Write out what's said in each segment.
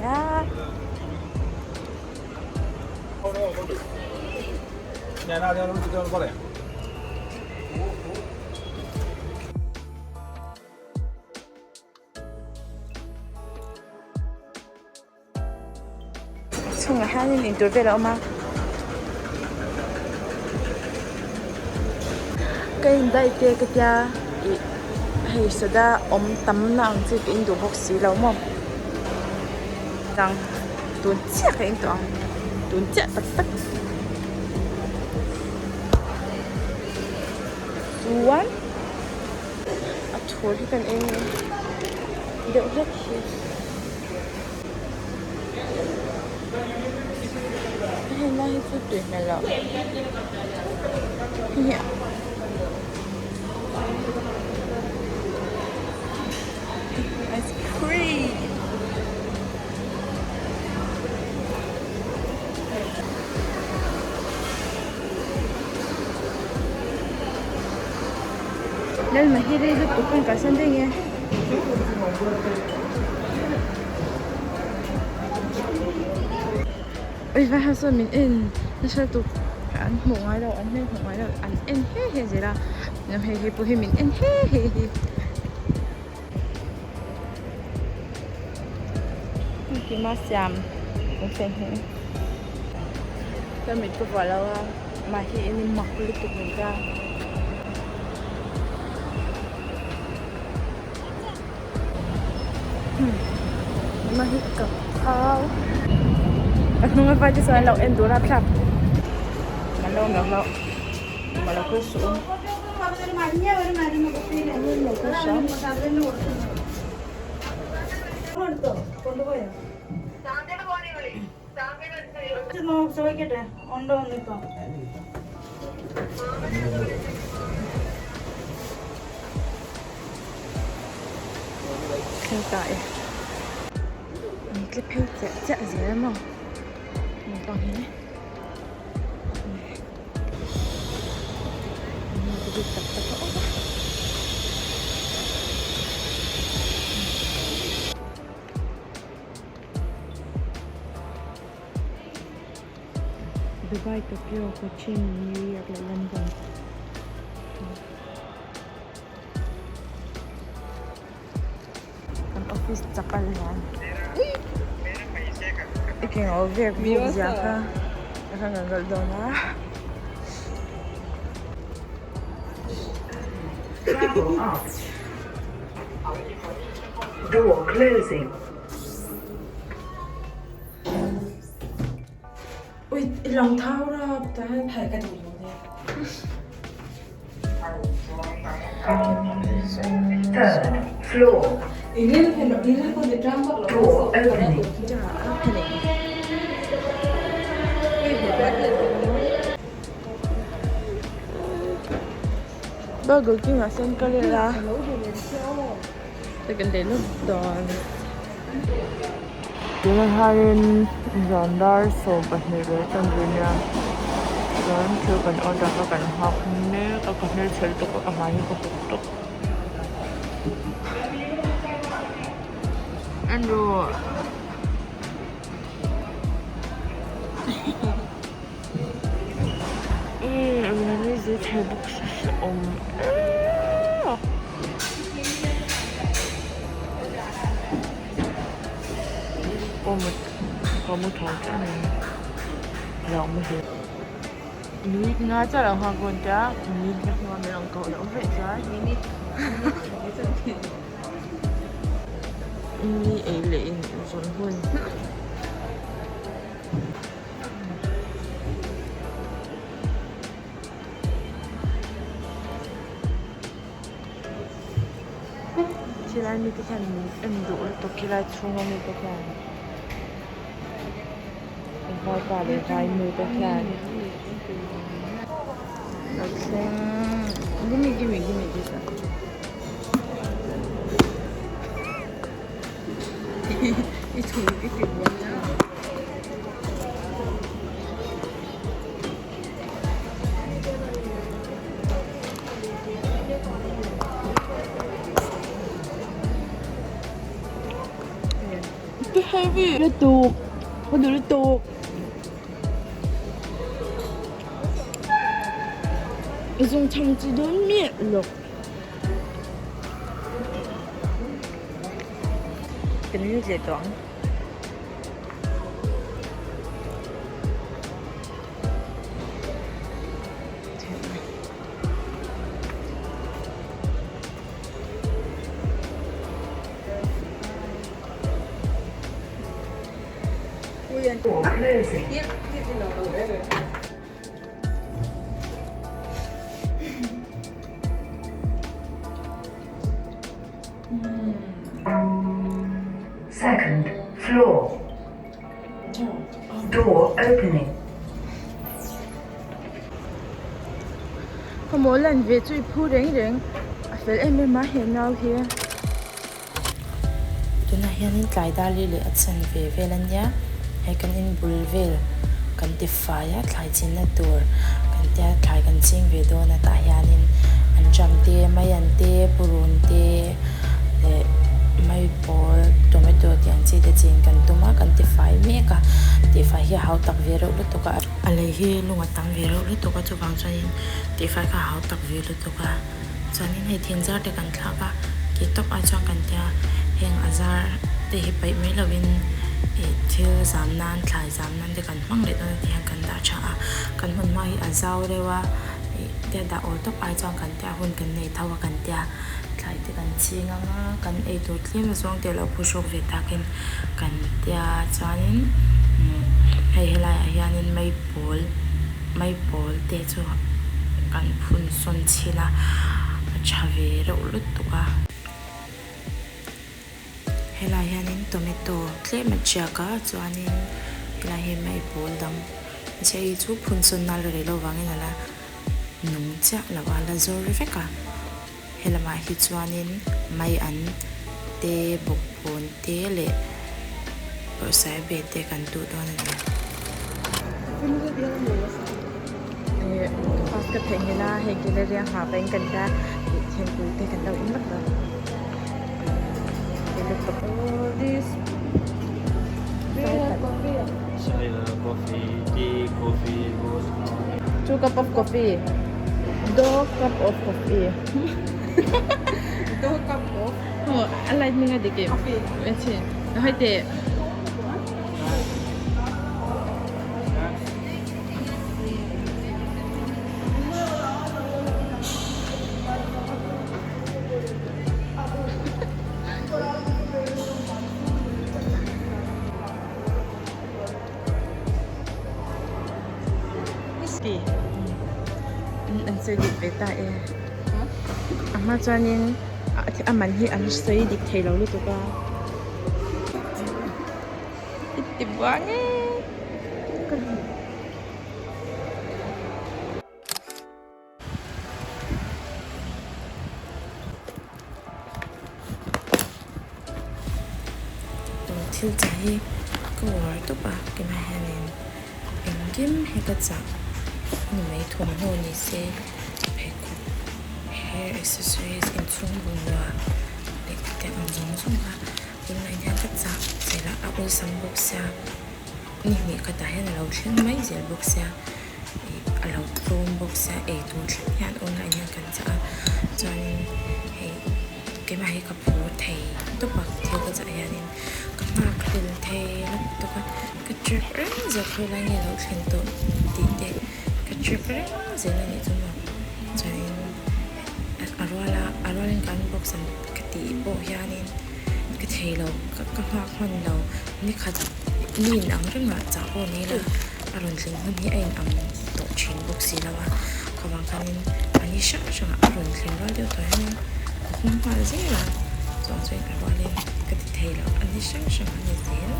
a. Chhungah hianin intur vel a awm a ka in daih te ka tia ih hei soda awm tam na ang chi ka in duh bawk si lo maw tang tun chiah ka in tawh ang tun chiah tak tak chuan a thur hi kan eng deuh hlek hi. Hei lai hi chu tui hmel loh hei hi ice cream Lalma hi rei lutuk kan kalsan daih nge. Ui vai ho chuan min en nasa lutuk an hmuh ngai lo an hmel hmuh ngai lo an en he he zel a hei hei pawh hi min en he he hi. Engkima siam kan sawi hmel ka mit ka vuah lo a mah hi en in mak lutuk mai ta. Mah hi ka phau a hnung a vai te chuan an lo en dur a thlap an lo awm lo hlauh ma lo kal suh u lo kal hram. Thleng ta e an tle phei chiah chiah zel a maw naupang hi. Dubai, Tokyo, Cochin, New York leh London. Kan office chapal hian i ke ngo vek vuk zia kha ka rawn rawlh dawn a. Door closing. Ui i lang thau rap tah hian phei ka duh lo nia. Third floor. Door opening. Burger King ah sawn ka vel a ka leh lawk dawn. Tunah hianin zan dar 12 leh tan ve nia chuan thil kan order kha kan nghak mek a ka hmelchhe lutuk a ka hmai hi ka hup tawp. Andrew. Minute nga chiah lo nghak dawn tia minute nga hnuah min rawn koh loh vek chuan mi ei leh in zawn hun. Khilai mite khian min en duh lutuk khilai chhunga mite khian vaipa leh vainu te khian lo thleng gimme gimme gimme this one i chhun i ti buai a. Heavy lutuk ka duh lutuk. Zungchhang chi dawn miah lo. Kan lut leh tawh ang. Door closing. Second floor. Door opening. Ka mawl lan ve chu i phu reng reng a fel em em a he nau hi. Tunah hianin tlai dali leh a chan ve vel a nia, hei kan in bul vel kan ti fai a, thlai chinna tur kan tia thlai kan ching ve dawn a tah hianin an jam te, maian te, purun te leh mai pawl tomato tih ang chi te chin kan tum a, kan ti fai mek a, tihfai hi a hau tak ve reuh lutuk a, a lei hi lung a tam ve reuh lutuk a chuvang chuanin tihfai kha a hau tak ve lutuk a. Chuanin hei thing zar te kan thlak a, ti tawp ai chuan kan tia heng a zar te hi paih mai lovin ih thil zam nan thlai zam nan te kan hmang leh dawn a ti hian kan dah tha a, kan hmun hma hi a zau deuh a ih tia dah awl tawp ai chuan kan tia hun kan nei tho a kan tia thlai te kan ching ang a kan ei tur tlem a zawng te a lo phuhruk ve takin kan tia chuanin hei helaiah hianin maipawl maipawl te chu kan phun sawn chhin a a tha ve reuh lutuk a helai hianin tomato tlem a tiak a chuanin helai hi maipawl dang chiah hi chu phun sawn nal rei lo vangin a la nung chiah lo a la zawr vek a helamah hi chuanin mai an te bawkbawn te leh bawrhsaiabe te kan duh dawn a ni. Ih bus ka theih nghilh a hei gallery a nghah pahin kan tia ih thingpui te kan lo in vak dawn Two cup of coffee Two cup of coffee Two cup of A light hming a dik em Coffee Hai teh. An sawi dik ve ta e a hma chuanin a man hi an sawi dik thei lo lutuk a. I ti buang e. Tun thil chah hi ka uar tawp a keimah hianin engkim hi ka chah ni mai thawmhnaw ni se pheikhawk hair accessories inchhung bungrua leh te ang zawng zawng kha tunlai hian ka chah zel a a awlsam bawk sia ni hnih khatah hian a lo thleng mai zel bawk sia ih a lo tlawm bawk sia eitur thleng hian online hian kan chah a chuanin hei keimah hi ka phur thei tawp a thil ka chah hianin ka nghak hlel thei lutuk a ka trek reng zel khawi lai nge lo thlen tawh tih te ka trek reng zel a nih chu maw chuanin a ruala a rualin kan box ang ka tih pawh hianin ka thei lo ka nghak hman lo nikhat ni in ang rengah chah pawh ni ila a rawn thleng hun hi a in ang tawh thin bawk si lo a khavang khanin a ni hrang hrangah a rawn thleng rual deuh tawh hianin ka hum nghal zel a chuan chuan a rualin ka ti thei lo a ni hrang hrang a ni zel.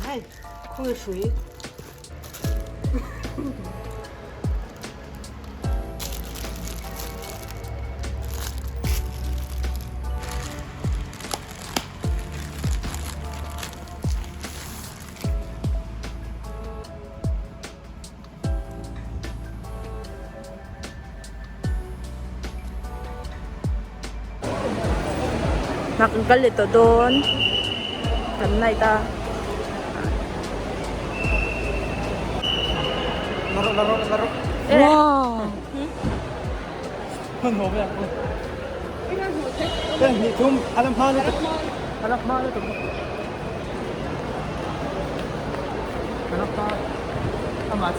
Ai, khawi hrui. Hna kan kal leh tawh dawn kan night a.